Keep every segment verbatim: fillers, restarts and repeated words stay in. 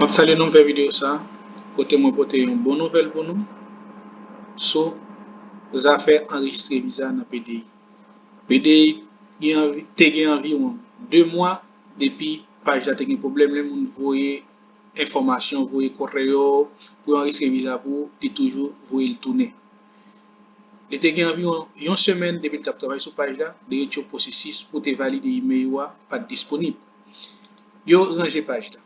M ap salye nou, m fè videyo sa kote mwen pote yon bon nouvèl pou nou sou zafè anrejistre viza nan P D I. P D I gen anvi, te gen anviwon de mwa depi paj la te gen pwoblèm, lè moun voye enfòmasyon, voye kòrèyo pou yo anrejistre viza pou ou, li toujou voye l tounen. Li te gen anviwon yon semèn depi l t ap travay sou paj la, li rete yon pwosesis pou te valide imèl ou a pa t disponib. Yo ranje paj la.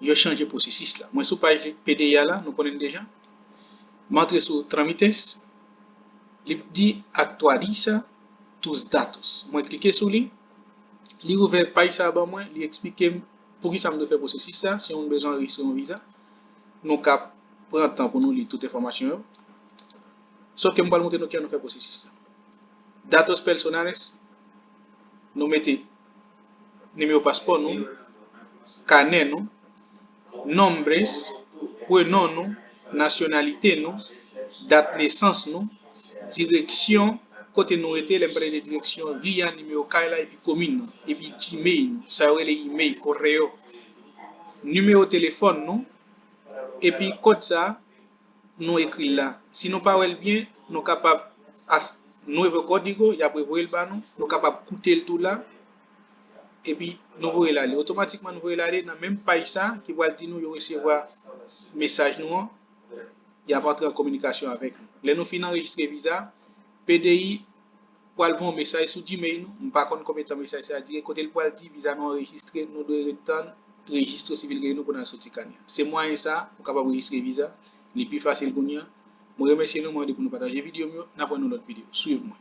Yo chanje pwosesis la. Mwen sou paj P D I a la, nou konnen l deja. M antre sou Tramites, li di actualiza tus datos. Mwen klike sou li, li ouvè paj sa a ban mwen, li eksplike m poukisa m dwe fè pwosesis sa, si yon moun bezwen anrejistre yon viza. Nou ka pran tan pou nou li tout enfòmasyon yo. Sòf ke m pral montre nou kijan nou fè pwosesis la. Datos personales, nou mete nimewo paspò nou, kanè nou, nombres, prenon nou, nasyonalite nou, dat nesans nou, direksyon kote nou rete, lè m pale de direksyon, ri a, nimewo kay la, epi komin nan, epi Gmail nou, sa yo rele imèl, kòrèyo, nimewo telefòn nou, epi kòd sa a, nou ekri l la. Si nou pa wè l byen, nou kapab as-, nou evo kòd li go, y ap revoye l ba nou, nou kapab koute l tou la, epi nou voye l ale. Otomatikman, nou voye l ale nan menm paj sa ki pral di nou yo resevwa mesaj nou an, y ap antre an kominikasyon avèk nou. Lè nou fin anrejistre viza, P D I pral voye yon mesaj sou Gmail nou. M pa konn konbyen tan mesaj sa a dire, kote l pral di viza nou anrejistre, nou dwe ret tann rejistro sivil reyini pou n al soti kanè a. Se mwayen sa a ou kapab rejistre viza, li pi fasil kounye a. Mwen remèsye nou, mwen mande pou nou pataje videyo m yo, n ap wè nan lòt videyo. Swiv mwen.